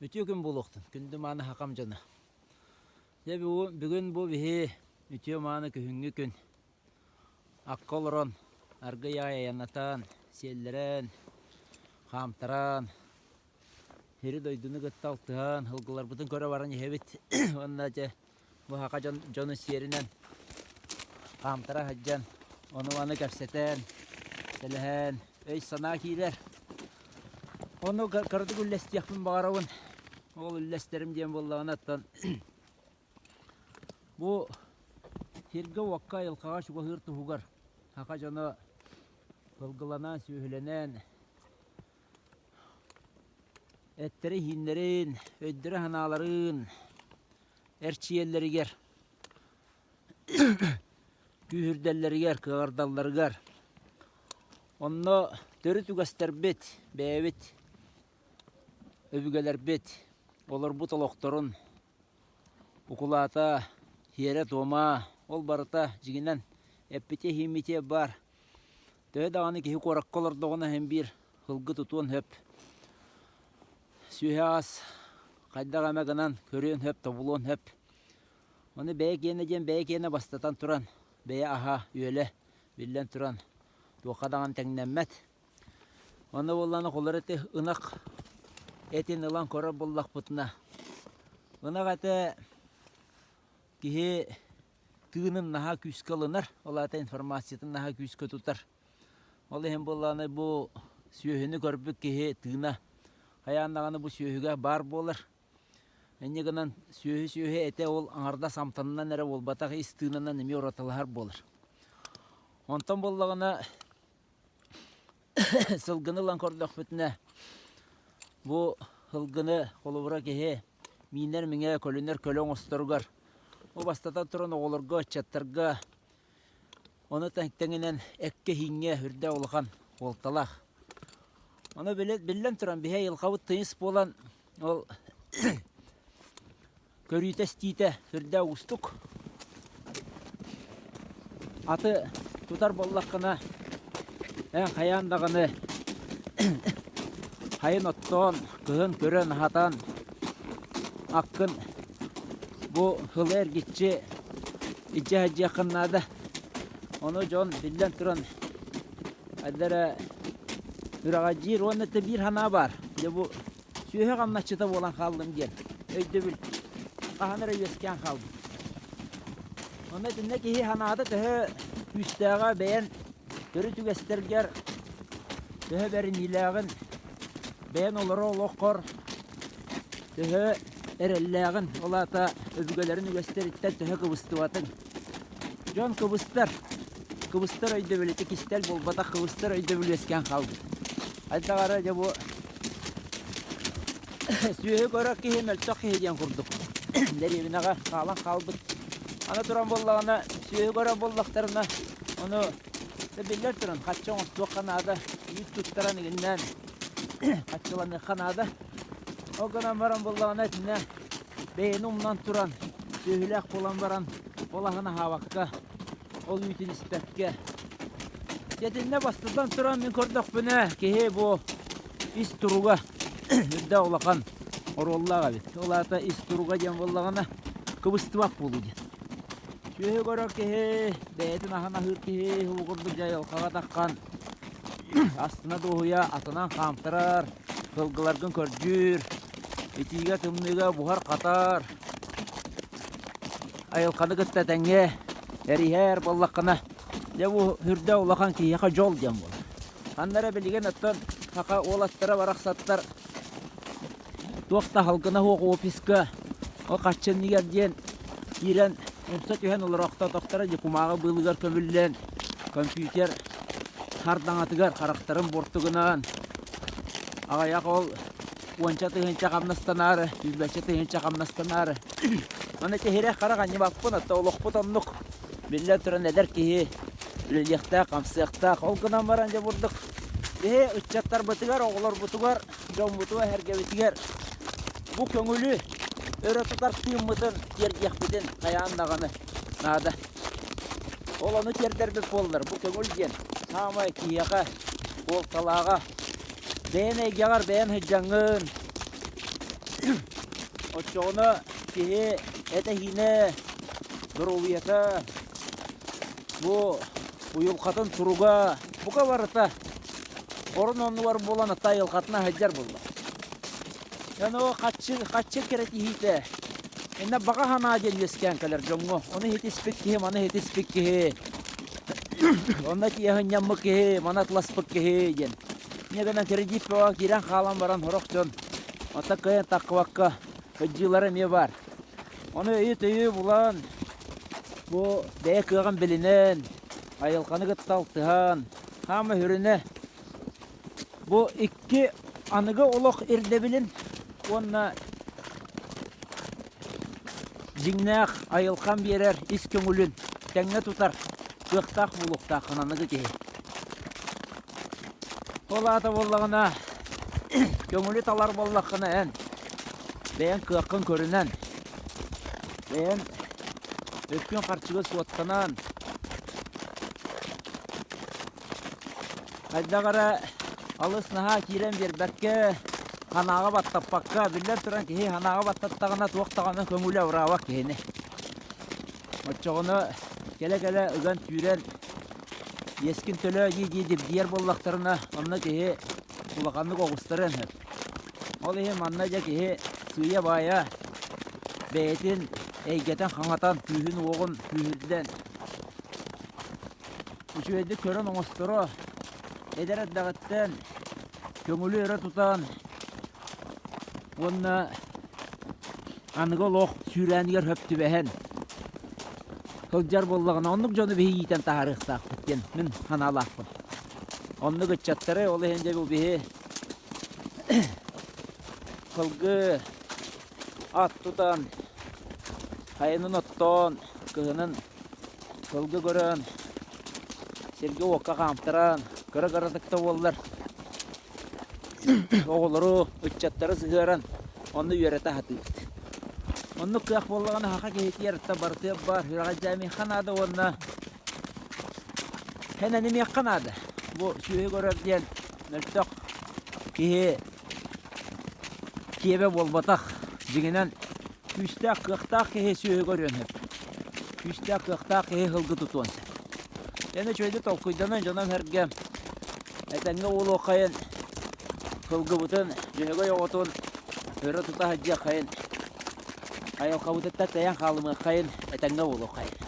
Үтүө күн буолуохтун, күндү мааны хакам дьоно. Дьэ бүгүн бу биһи үтүө мааны күһүҥҥү күн. Акка олорон, аргый аай айаннатан, сиэллэрэн, хаамтаран, сири-дойдуну кытта алтыһан, ылгыларбытын көрө баран иһэбит. Уонна дьэ Бу саха дьон дьонун сиэринэн хаамтара сылдьан, ону-маны кэпсэтэн, сэлэһэн, өй-санаа киирэр. Ону кыратык үллэстиэхпин баҕарабын. Ол үллэстэрим диэн буоллаҕына, оттон бу сиргэ-уокка, айылҕаҕа чугаһыыр туһугар саха дьоно сылгыланан, сүөһүлэнэн, эттэрин-иһииннэрин, өйдөрө-санааларын эрчийэллэригэр, күүһүрдэллэригэр, кыаҕырдалларыгар. Онно төрүт үгэстэрбит, бэйэбит өбүгэлэрбит олорбут олохторун укулаата, сиэрэ-туома, ол барыта дьиҥинэн эппитиэ-иһиммитиэ баар. Төһө даҕаны киһи куоракка олордоҕуна син биир сылгы тутуон сөп. Сүөһү аас хайдах эмэ гынан көрүөн сөп, тобулуон сөп. Ону бэйэ киэнэ диэн бэйэ киэнэ бастатан туран, бэйэ аһа, үөлэ биллэн туран туохха даҕаны тэҥнэммэт. Онно буоллаҕына холор эти ынах этин ылан көрөр буоллахпытына, ынах этэ киһи тыынын наһаа күүскэ ылынар, ол аата информациятын наһаа күүскэ тутар. Ол иһин буоллаҕына бу сүөһүнү көрбүт киһи тыына хайаан даҕаны бу сүөһүгэ баар буолар. Инньэ гынан сүөһү-сүөһү этэ ол аҥардас амтанынан эрэ буолбатах, ис тыынынан эмиэ уратылаһар буолар. Онтон буоллаҕына сылгыны ылан көрдөхпүтүнэ, бу сылгыны холобура киһи миинэр миҥэ, көлүнэр көлө оҥосторугар, бу бастатан туран оҕолорго, ыччаттарга ону тэҥинэн эккэ-иһиҥҥэ үрдэ улахан суолталаах. Ону биллэн туран биһи айылҕабыт тыйыс буолан ол Көрүүтэ-истиитэ сүрдээх уустук. Аты тутар буоллаххына, эн хайаан даҕаны хайын оттоон, кыһын көрөн аһатан, аккын бу сылы эргиччи илдьэ сылдьыаххын наада. Ону дьон биллэн туран хайда эрэ үрэҕэлдьиир уонна биир санаа баар. Дьэ бу Сүөһү хамначчыта буолан хааллым диэн өйдөбүл хаһан эрэ үөскээн хаалбыт. Онно итиннэ киһи санаата төһө күүстээҕэ бэйэн төрүт үгэстэргэр төһө бэриниилээҕин, бэйэн олорор олоххор төһө эрэллээҕин, ол аата өбүгэлэрин үгэстэриттэн төһө кыбыстыбатыҥ. Дьон кыбыстар, кыбыстар өйдөбүл ити кистэл буолбатах кыбыстар өйдөбүл үөскээн хаалбыт. Хайдах эрэ дьэ бу Сүөһү көрөр киһи мөлтөх киһи диэн курдук дэриэбинэҕэ хаалан хаалбыт. Аны туран буоллаҕына, сүөһү көрөр буоллахтарына, ону биллэр туран хаччы оҥостуохха наада, үүт туттаран игиннээн хаччыланыахха наада. Ол гынан баран буоллаҕына итиннэ бэйэни умнан туран, сүөһүлээх буолан баран ол аһын аһаабакка ол үүтүн испэккэ. Дьэтиннэ бастатан туран мин көрдөхпүнэ, киһи бу ис туруга үрдэ улахан оруоллаах эбит. Ол аата ис туруга диэн буоллаҕына, кыбыстыбат буолуу диэн. Сүөһү көрөр киһи, бэйэтин аһын аһыыр киһи, ол курдук дьайылҕаҕа таххан астына дуоһуйа атынан хаамтарар, сылгыларгын көрдүүр, итиигэ тымныыга буһар-хатар, айылҕаны кытта тэҥҥэ эриһэр буоллаххына, дьэ бу үрдэ улахан киһиэхэ дьол диэн буолар. Ханна эрэ билигин оттон саха уолаттара барахсаттар туох да халгына суох офиска ол харчы иннигэр диэн киирэн умса түһэн олороохтоотохторо дьэ кумааҕы быылыгар көмүллэн компьютер хардаҥатыгар харахтарын буортугунан аҕыйах ол уонча тыһыынча хамнастанаары, сүүрбэччэ тыһыынча хамнастанаары. Аны тиһирэх харах анньыбаппын, оттон олохпут оннук. Биллэн туран эдэр киһи үлэлиэхтээх, хамсыахтаах. Ол гынан баран дьэ бурдук биһи ыччаттарбытыгар, оҕолорбутугар, дьоммутугар, сэргэбитигэр бу көҥүлү өрө тутар тыыммытын тиэрдиэхпитин хайаан даҕаны наада. Ол ону тиэрдэрбит буоллар, бу көҥүл диэн саамай киһиэхэ суолталааҕа Бэйэн эйгэҕэр бэйэн сылдьаҥҥын. Оччоҕуна киһи этэ-иһинэ, доруобуйата, бу уйулҕатын туруга бука барыта орун оннугар буолан ата айылҕатынан сылдьар буолла. Дьон ол хаччы, хаччы кэрэтиһиитэ иннэ баҕа санаа диэн үөскээн кэлэр дьоҥҥо. Ону иһитиспит киһи, маны иһитиспит киһи, онно тиэхинньаммыт киһи, маны атласпыт киһи диэн. Инньэ гынан кредит бөҕө киирэн хаалан баран сорох дьон онтон кыайан таххыбакка ыдьыылара эмиэ баар. Ону өйү-төйү булан, бу бэйэ кыаҕын билинэн, айылҕаны кытта алтыһан, хаама сүрүнэ бу икки аныгы олох ирдэбилин уонна дьиҥнээх айылҕан биэрэр ис көҥүлүн тэҥҥэ тутар кыахтаах буолуохтааххын аныгы киһи. Ол аата буоллаҕына, көҥүлү талар буоллаххына эн бэйэҥ кыаххын көрүнэн, бэйэҥ үпкүн-харчыгын суоттанан, хайдах эрэ алыс наһаа киирэн биэрбэккэ, санааҕа баттаппакка, биллэн туран киһи санааҕа баттаттаҕына туох даҕаны көҥүлэ абыраабат киһини. Оччоҕуна кэлэ-кэлэ ыган-түүрэн иэскин төлөө дии-дии дибдийэр буоллахтарына, онно киһи улаханнык оҕустарыан сөп. Ол иһин манна дьэ киһи сыыйа-баайа бэйэтин эйгэтин хаҥатан, күүһүн-уоҕун күүһүрдэн, үчүгэйдик көрөн оҥосторо, эдэр эрдэҕиттэн көҥүлү өрө тутан уонна аныгы олох сүүрээнигэр сөп түбэһэн сылдьар буоллаҕына, оннук дьону биһи иитэн таһаарыахтаахпыт диэн мин санаалаахпын. Оннук ыччаттары, ол иһин дьэ бу биһи сылгы ат тутан, хайынын оттоон, кыһынын сылгы көрөн, сиргэ-уокка хаамтаран, кыра-кыратык да буоллар оҕолору, ыччаттары сыһыаран онно үөрэтэ сатыыбыт. Оннук кыах буоллаҕына саха киһитигэр барытыгар баар сүрэҕэлдьээмиэххэ наада уонна хэнэнимиэххэ наада. Бу сүөһү көрөр диэн мөлтөх киһи киэбэ буолбатах. Дьиҥинэн күүстээх, кыахтаах киһи сүөһү көрүөн сөп. Күүстээх, кыахтаах киһи сылгы тутуон сөп. Эн үчүгэйдик толкуйданан дьоном-сэргэм Этэҥҥэ буолуоххайын, сылгыбытын, дьөһөгөй оҕотун өрө тута сылдьыаххайын, айылҕабытыттан тэйэн хаалымыаххайын, этэҥҥэ буолуоххайын.